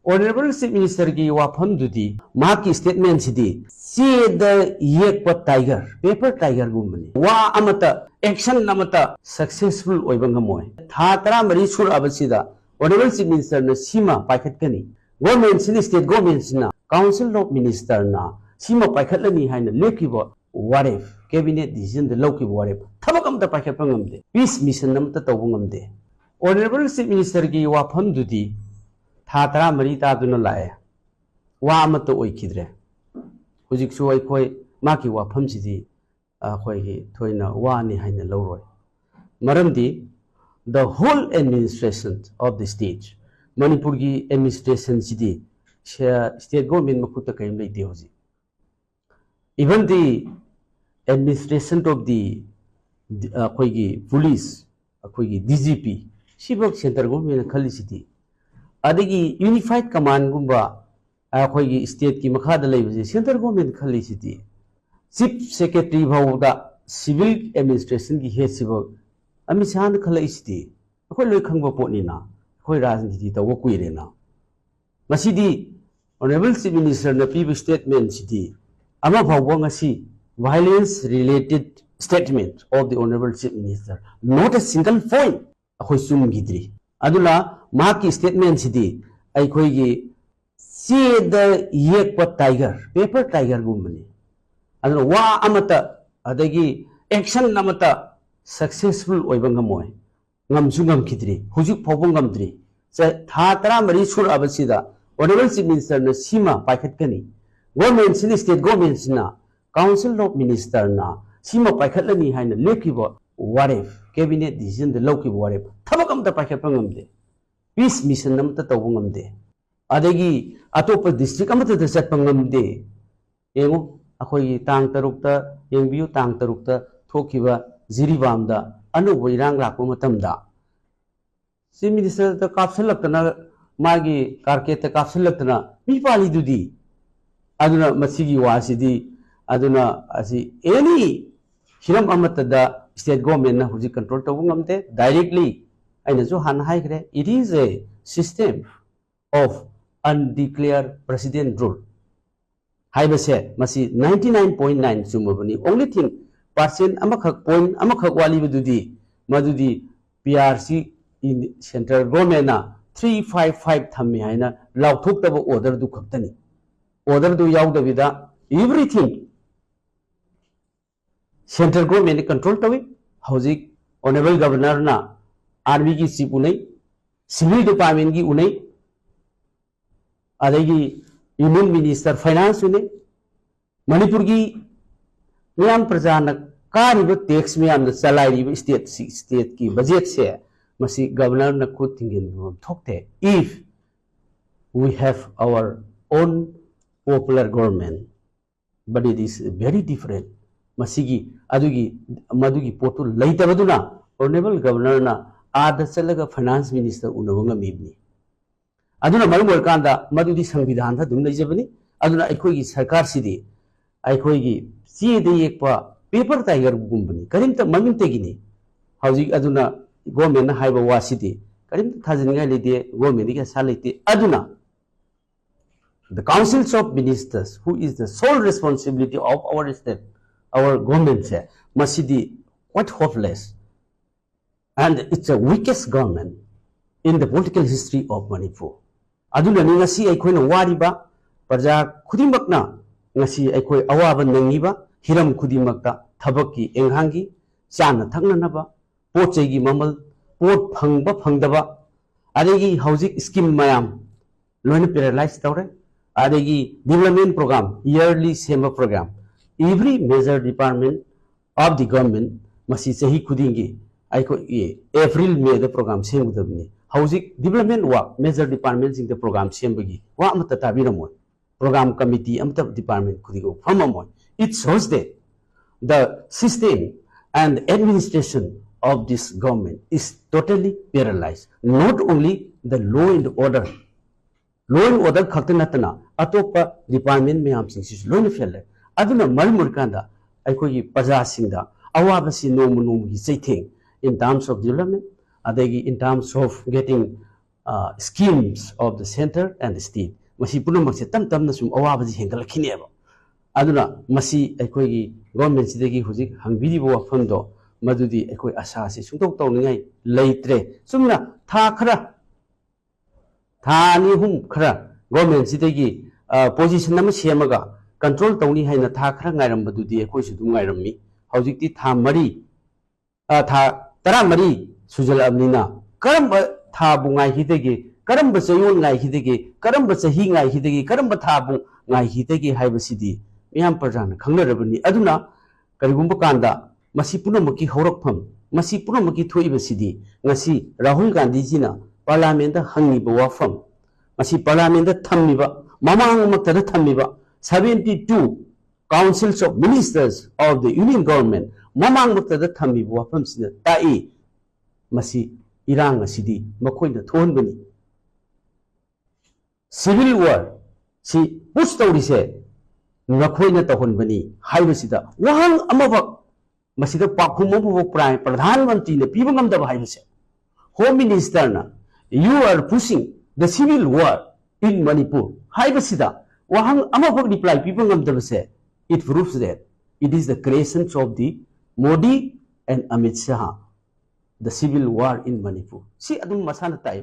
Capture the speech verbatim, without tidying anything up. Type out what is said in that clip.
Honorable Chief Minister ꯒꯤ ꯋꯥꯐꯝꯗꯨꯗꯤ, ꯃꯍꯥꯛꯀꯤ statement ꯁꯤꯗꯤ ꯆꯦꯗ ꯌꯦꯛꯄ tiger, paper tiger ꯒꯨꯝꯕꯅꯤ꯫ ꯋꯥ ꯑꯃꯠꯇ, action ꯑꯃꯠꯇ successful ꯑꯣꯏꯕ ꯉꯝꯃꯣꯏ꯫ ꯊꯥ ꯇꯔꯥꯃꯔꯤ ꯁꯨꯔꯛꯑꯕꯁꯤꯗ Honorable Chief Minister ꯅ ꯁꯤꯃ ꯄꯥꯏꯈꯠꯀꯅꯤ, government ꯁꯤꯅ, state government ꯁꯤꯅ, Council of Minister ꯅ ꯁꯤꯃ ꯄꯥꯏꯈꯠꯂꯅꯤ ꯍꯥꯏꯅ ꯂꯦꯞꯈꯤꯕ ꯋꯥꯔꯦꯞ, cabinet decision ꯗ ꯂꯧꯈꯤꯕ ꯋꯥꯔꯦꯞ, ꯊꯕꯛ ꯑꯃꯠꯇ ꯄꯥꯏꯈꯠꯄ ꯉꯝꯗꯦ, peace mission ꯑꯃꯠꯇ ꯇꯧꯕ ꯉꯝꯗꯦ꯫ Honorable Chief Minister ꯒꯤ ꯋꯥꯐꯝꯗꯨꯗꯤ ꯊꯥ ꯇꯔꯥꯃꯔꯤ ꯇꯥꯗꯨꯅ ꯂꯥꯛꯑꯦ, ꯋꯥ ꯑꯃꯠꯇ ꯑꯣꯏꯈꯤꯗ꯭ꯔꯦ꯫ ꯍꯧꯖꯤꯛꯁꯨ ꯑꯩꯈꯣꯏ ꯃꯥꯒꯤ ꯋꯥꯐꯝꯁꯤꯗꯤ ꯑꯩꯈꯣꯏꯒꯤ ꯊꯣꯏꯅ ꯋꯥꯅꯤ ꯍꯥꯏꯅ ꯂꯧꯔꯣꯏ꯫ ꯃꯔꯝꯗꯤ the whole administration of the state, ꯃꯅꯤꯄꯨꯔꯒꯤ administration ꯁꯤꯗꯤ ꯁꯦ-, state government ꯃꯈꯨꯠꯇ ꯀꯔꯤꯝ ꯂꯩꯇꯦ ꯍꯧꯖꯤꯛ꯫ Even the administration of the, ꯑꯩꯈꯣꯏꯒꯤ police, ꯑꯩꯈꯣꯏꯒꯤ D G P, ꯁꯤꯐꯥꯎ central government ꯅ ꯈꯜꯂꯤꯁꯤꯗꯤ꯫ ꯑꯗꯒꯤ unified command ꯒꯨꯝꯕ ꯑꯩꯈꯣꯏꯒꯤ state ꯀꯤ ꯃꯈꯥꯗ ꯂꯩꯕꯁꯦ central government ꯈꯜꯂꯤꯁꯤꯗꯤ꯫ Chief Secretary ꯐꯥꯎꯕꯗ civil administration ꯒꯤ head ꯁꯤꯐꯥꯎ ꯑꯃꯤꯠ ꯁꯥꯍꯅ ꯈꯜꯂꯛꯏꯁꯤꯗꯤ꯫ ꯑꯩꯈꯣꯏ ꯂꯣꯏ ꯈꯪꯕ ꯄꯣꯠꯅꯤꯅ, ꯑꯩꯈꯣꯏ ꯔꯥꯖꯅꯤꯇꯤ ꯇꯧꯕ ꯀꯨꯏꯔꯦꯅ꯫ ꯃꯁꯤꯗꯤ Honorable Chief Minister ꯅ ꯄꯤꯕ statement ꯁꯤꯗꯤ ꯑꯃ ꯐꯥꯎꯕ ꯉꯁꯤ violence related statement of the Honorable Chief Minister, not a single point ꯑꯩꯈꯣꯏ ꯆꯨꯝꯈꯤꯗ꯭ꯔꯤ꯫ ꯑꯗꯨꯅ ꯃꯍꯥꯛꯀꯤ statement ꯁꯤꯗꯤ ꯑꯩꯈꯣꯏꯒꯤ ꯆꯦꯗ ꯌꯦꯛꯄ tiger, paper tiger ꯒꯨꯝꯕꯅꯤ꯫ ꯑꯗꯨꯅ ꯋꯥ ꯑꯃꯠꯇ, ꯑꯗꯒꯤ action ꯑꯃꯠꯇ successful ꯑꯣꯏꯕ ꯉꯝꯃꯣꯏ, ꯉꯝꯁꯨ ꯉꯝꯈꯤꯗ꯭ꯔꯤ, ꯍꯧꯖꯤꯛ ꯐꯥꯎꯕ ꯉꯝꯗ꯭ꯔꯤ꯫ ꯆ-, ꯊꯥ ꯇꯔꯥꯃꯔꯤ ꯁꯨꯔꯛꯑꯕꯁꯤꯗ Honorable Chief Minister ꯅ ꯁꯤꯃ ꯄꯥꯏꯈꯠꯀꯅꯤ, government ꯁꯤꯅ, state government ꯁꯤꯅ, Council of Minister ꯅ ꯁꯤꯃ ꯄꯥꯏꯈꯠꯂꯅꯤ ꯍꯥꯏꯅ ꯂꯦꯞꯈꯤꯕ ꯋꯥꯔꯦꯞ, cabinet decision ꯗ ꯂꯧꯈꯤꯕ ꯋꯥꯔꯦꯞ, ꯊꯕꯛ ꯑꯃꯠꯇ ꯄꯥꯏꯈꯠꯄ ꯉꯝꯗꯦ, peace mission ꯑꯃꯠꯇ ꯇꯧꯕ ꯉꯝꯗꯦ꯫ ꯑꯗꯒꯤ ꯑꯇꯣꯞꯄ district ꯑꯃꯠꯇꯗ ꯆꯠꯄ ꯉꯝꯗꯦ꯫ ꯌꯦꯡꯉꯨ, ꯑꯩꯈꯣꯏꯒꯤ ꯇꯥꯡ ꯇꯔꯨꯛꯇ ꯌꯦꯡꯕꯤꯌꯨ, ꯇꯥꯡ ꯇꯔꯨꯛꯇ ꯊꯣꯛꯈꯤꯕ ꯖꯤꯔꯤꯕꯥꯝꯗ ꯑꯅꯧꯕ ꯏꯔꯥꯡ ꯂꯥꯛꯄ ꯃꯇꯝꯗ Chief Minister ꯗ ꯀꯥꯞꯁꯤꯜꯂꯛꯇꯅ, ꯃꯥꯒꯤ carpet ꯇ ꯀꯥꯞꯁꯤꯜꯂꯛꯇꯅ ꯃꯤ ꯄꯥꯜꯂꯤꯗꯨꯗꯤ꯫ ꯑꯗꯨꯅ ꯃꯁꯤꯒꯤ ꯋꯥꯁꯤꯗꯤ, ꯑꯗꯨꯅ ꯑꯁꯤ any ꯍꯤꯔꯝ ꯑꯃꯠꯇꯗ state government ꯅ ꯍꯧꯖꯤꯛ control ꯇꯧꯕ ꯉꯝꯗꯦ꯫ Directly, ꯑꯩꯅꯁꯨ ꯍꯥꯟꯅ ꯍꯥꯏꯈ꯭ꯔꯦ, it is a system of undeclared president rule ꯍꯥꯏꯕꯁꯦ ꯃꯁꯤ ninety nine point nine ꯆꯨꯝꯃꯕꯅꯤ꯫ Only thing, percent ꯑꯃꯈꯛ, point ꯑꯃꯈꯛ ꯋꯥꯠꯂꯤꯕꯗꯨꯗꯤ, ꯃꯗꯨꯗꯤ P R C central government ꯅ three five five ꯊꯝꯃꯤ ꯍꯥꯏꯅ ꯂꯥꯎꯊꯣꯛꯇꯕ order ꯗꯨ ꯈꯛꯇꯅꯤ꯫ Order ꯗꯨ ꯌꯥꯎꯗꯕꯤꯗ everything central government ꯅ control ꯇꯧꯏ꯫ ꯍꯧꯖꯤꯛ honourable governor ꯅ army ꯒꯤ chief ꯎꯅꯩ, civil department ꯀꯤ ꯎꯅꯩ, ꯑꯗꯒꯤ union minister finance ꯎꯅꯩ꯫ ꯃꯅꯤꯄꯨꯔꯒꯤ ꯃꯤꯌꯥꯝ ꯄ꯭ꯔꯖꯥꯅ ꯀꯥꯔꯤꯕ tax ꯃꯌꯥꯝꯅ ꯆꯂꯥꯏꯔꯤꯕ state ꯁꯤ, state ꯀꯤ budget ꯁꯦ, ꯃꯁꯤ governor ꯅ ꯈꯨꯠ ꯊꯤꯡꯖꯤꯟꯕ ꯊꯣꯛꯇꯦ꯫ If we have our own popular government, but it is very different. ꯃꯁꯤꯒꯤ, ꯑꯗꯨꯒꯤ, ꯃꯗꯨꯒꯤ ꯄꯣꯠꯇꯨ ꯂꯩꯇꯕꯗꯨꯅ honourable governor ꯅ ꯑꯥꯗ ꯆꯠꯂꯒ finance minister ꯎꯅꯕ ꯉꯝꯃꯤꯕꯅꯤ꯫ ꯑꯗꯨꯅ ꯃꯔꯝ ꯑꯣꯏꯔꯀꯥꯟꯗ ꯃꯗꯨꯗꯤ ꯁꯪꯕꯤꯙꯥꯟꯗ ꯑꯗꯨꯝ ꯂꯩꯖꯕꯅꯤ꯫ ꯑꯗꯨꯅ ꯑꯩꯈꯣꯏꯒꯤ ꯁꯔꯀꯥꯔꯁꯤꯗꯤ ꯑꯩꯈꯣꯏꯒꯤ ꯆꯦꯗ ꯌꯦꯛꯄ paper tiger ꯒꯨꯝꯕꯅꯤ, ꯀꯔꯤꯝꯇ ꯃꯃꯤꯡꯇꯒꯤꯅꯤ꯫ ꯍꯧꯖꯤꯛ ꯑꯗꯨꯅ government ꯅ ꯍꯥꯏꯕ ꯋꯥꯁꯤꯗꯤ ꯀꯔꯤꯝꯇ ꯊꯥꯖꯅꯤꯡꯉꯥꯏ ꯂꯩꯇꯦ, government ꯀꯤ ꯑꯁꯥ ꯂꯩꯇꯦ꯫ ꯑꯗꯨꯅ the Council of Ministers, who is the sole responsibility of our state, our government ꯁꯦ, ꯃꯁꯤꯗꯤ quite hopeless and it's the weakest government in the political history of Manipur. ꯑꯗꯨꯅꯅꯤ ꯉꯁꯤ ꯑꯩꯈꯣꯏꯅ ꯋꯥꯔꯤꯕ, ꯄ꯭ꯔꯖꯥ ꯈꯨꯗꯤꯡꯃꯛꯅ ꯉꯁꯤ ꯑꯩꯈꯣꯏ ꯑꯋꯥꯕ ꯅꯪꯉꯤꯕ ꯍꯤꯔꯝ ꯈꯨꯗꯤꯡꯃꯛꯇ, ꯊꯕꯛꯀꯤ ꯏꯪꯈꯥꯡꯒꯤ, ꯆꯥꯅ ꯊꯛꯅꯅꯕ, ꯄꯣꯠ ꯆꯩꯒꯤ ꯃꯃꯜ, ꯄꯣꯠ ꯐꯪꯕ ꯐꯪꯗꯕ, ꯑꯗꯒꯤ ꯍꯧꯖꯤꯛ scheme ꯃꯌꯥꯝ ꯂꯣꯏꯅ paralyze ꯇꯧꯔꯦ꯫ ꯑꯗꯒꯤ development program, yearly ꯁꯦꯝꯕ program, every major department of the government, ꯃꯁꯤ ꯆꯍꯤ ꯈꯨꯗꯤꯡꯒꯤ ꯑꯩꯈꯣꯏꯒꯤ April May ꯗ program ꯁꯦꯝꯒꯗꯕꯅꯤ꯫ ꯍꯧꯖꯤꯛ development work major department ꯁꯤꯡꯗ program ꯁꯦꯝꯕꯒꯤ ꯋꯥ ꯑꯃꯠꯇ ꯇꯥꯕꯤꯔꯝꯃꯣꯏ꯫ Program committee ꯑꯃꯠꯇ department ꯈꯨꯗꯤꯡꯃꯛ ꯐꯝꯃꯝꯃꯣꯏ꯫ It shows that the system and administration of this government is totally paralyzed. Not only the law and order, law and order ꯈꯛꯇ ꯅꯠꯇꯅ ꯑꯇꯣꯞꯄ department ꯃꯌꯥꯝꯁꯤꯡꯁꯤꯁꯨ ꯂꯣꯏꯅ fail ꯂꯩ꯫ ꯑꯗꯨꯅ ꯃꯔꯝ ꯑꯣꯏꯔꯀꯥꯟꯗ ꯑꯩꯈꯣꯏꯒꯤ ꯄ꯭ꯔꯖꯥꯁꯤꯡꯗ ꯑꯋꯥꯕꯁꯤ ꯅꯣꯡꯃ ꯅꯣꯡꯃꯒꯤ ꯆꯩꯊꯦꯡ, in terms of development, ꯑꯗꯒꯤ in terms of getting schemes of the centre and state, ꯃꯁꯤ ꯄꯨꯝꯅꯃꯛꯁꯦ ꯇꯞ ꯇꯞꯅ ꯁꯨꯝ ꯑꯋꯥꯕꯁꯤ ꯍꯦꯟꯒꯠꯂꯛꯈꯤꯅꯦꯕ꯫ ꯑꯗꯨꯅ ꯃꯁꯤ ꯑꯩꯈꯣꯏꯒꯤ ꯒꯣꯔꯃꯦꯟꯁꯤꯗꯒꯤ ꯍꯧꯖꯤꯛ ꯍꯪꯕꯤꯔꯤꯕ ꯋꯥꯐꯝꯗꯣ, ꯃꯗꯨꯗꯤ ꯑꯩꯈꯣꯏ ꯑꯁꯥꯁꯤ ꯁꯨꯡꯇꯧ ꯇꯧꯅꯤꯡꯉꯥꯏ ꯂꯩꯇ꯭ꯔꯦ꯫ ꯆꯨꯝꯅ ꯊꯥ ꯈꯔ, ꯊꯥ ꯑꯅꯤ ꯑꯍꯨꯝ ꯈꯔ ꯒꯣꯔꯃꯦꯟꯁꯤꯗꯒꯤ ꯄꯣꯖꯤꯁꯟ ꯑꯃ ꯁꯦꯝꯃꯒ ꯀꯟꯇ꯭ꯔꯣꯜ ꯇꯧꯅꯤ ꯍꯥꯏꯅ ꯊꯥ ꯈꯔ ꯉꯥꯏꯔꯝꯕꯗꯨꯗꯤ ꯑꯩꯈꯣꯏꯁꯨ ꯑꯗꯨꯝ ꯉꯥꯏꯔꯝꯃꯤ꯫ ꯍꯧꯖꯤꯛꯇꯤ ꯊꯥ ꯃꯔꯤ, ꯑ, ꯊꯥ ꯇꯔꯥꯃꯔꯤ ꯁꯨꯖꯜꯂꯛꯑꯕꯅꯤꯅ, ꯀꯔꯝꯕ ꯊꯥꯕꯨ ꯉꯥꯏꯈꯤꯗꯒꯦ, ꯀꯔꯝꯕ ꯆꯌꯣꯜ ꯉꯥꯏꯈꯤꯗꯒꯦ, ꯀꯔꯝꯕ ꯆꯍꯤ ꯉꯥꯏꯈꯤꯗꯒꯦ, ꯀꯔꯝꯕ ꯊꯥꯕꯨ ꯉꯥꯏꯈꯤꯗꯒꯦ ꯍꯥꯏꯕꯁꯤꯗꯤ ꯃꯤꯌꯥꯝ ꯄ꯭ꯔꯖꯥꯅ ꯈꯪꯅꯔꯕꯅꯤ꯫ ꯑꯗꯨꯅ ꯀꯔꯤꯒꯨꯝꯕ ꯀꯥꯟꯗ ꯃꯁꯤ ꯄꯨꯝꯅꯃꯛꯀꯤ ꯍꯧꯔꯛꯐꯝ, ꯃꯁꯤ ꯄꯨꯝꯅꯃꯛꯀꯤ ꯊꯣꯛꯏꯕꯁꯤꯗꯤ ꯉꯁꯤ ꯔꯥꯍꯨꯜ ꯒꯥꯟꯙꯤꯖꯤꯅ ꯄꯥꯔꯂꯥꯃꯦꯟꯗ ꯍꯪꯉꯤꯕ ꯋꯥꯐꯝ, ꯃꯁꯤ ꯄꯥꯔꯂꯥꯃꯦꯟꯗ ꯊꯝꯃꯤꯕ, ꯃꯃꯥꯡꯃꯛꯇꯗ ꯊꯝꯃꯤꯕ seventy two Councils of Ministers of the Union Government ꯃꯃꯥꯡꯃꯛꯇꯗ ꯊꯝꯃꯤꯕ ꯋꯥꯐꯝꯁꯤꯅ ꯇꯥꯛꯏ, ꯃꯁꯤ ꯏꯔꯥꯡ ꯑꯁꯤꯗꯤ ꯃꯈꯣꯏꯅ ꯊꯣꯛꯍꯟꯕꯅꯤ꯫ Civil war ꯁꯤ push ꯇꯧꯔꯤꯁꯦ ꯅꯈꯣꯏꯅ ꯇꯧꯍꯟꯕꯅꯤ ꯍꯥꯏꯕꯁꯤꯗ ꯋꯥꯍꯪ ꯑꯃꯐꯛ, ꯃꯁꯤꯗ ꯄꯥꯎꯈꯨꯝ ꯑꯃꯐꯥꯎ ꯄ꯭ꯔꯥꯏꯝ, ꯄ꯭ꯔꯙꯥꯟ ꯃꯟꯇ꯭ꯔꯤꯅ ꯄꯤꯕ ꯉꯝꯗꯕ ꯍꯥꯏꯕꯁꯦ, Home Minister ꯅ "You are pushing the civil war in Manipur" ꯍꯥꯏꯕꯁꯤꯗ ꯋꯥꯍꯪ ꯑꯃꯐꯥꯎ reply ꯄꯤꯕ ꯉꯝꯗꯕꯁꯦ, it proves that it is the creations of the Modi and Amit Shah, the civil war in Manipur꯫ ꯁꯤ ꯑꯗꯨꯝ ꯃꯁꯥꯅ ꯇꯥꯛꯏ꯫